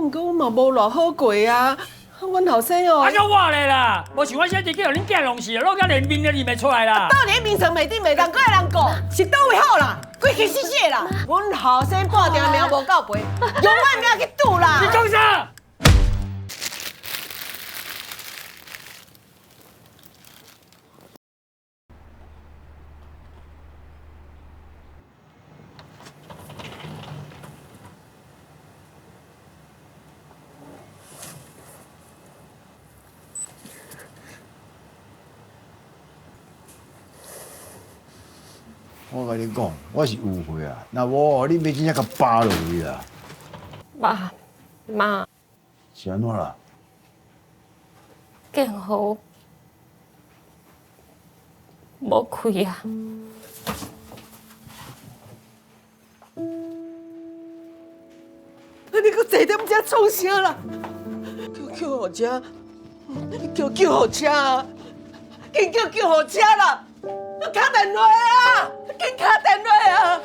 毋過阮嘛無偌好過啊。阮後生哦，啊叫我咧啦，無想我小弟去予恁囝弄死，弄甲連面都認袂出來啦。到底眠床袂頂袂當，閣會人顧，是佗位好啦？鬼氣死死啦！阮後生半條命無夠賠，用我的命去賭啦！你講啥？我共你講，我是有悔啊！若無，你欲真正共扒落去啦。爸媽，是按怎啦？建豪無開啊！你閣坐佇遮創啥啦？叫救護車，叫救護車啊！緊叫救護車啦！敲電話啊！緊敲電話啊！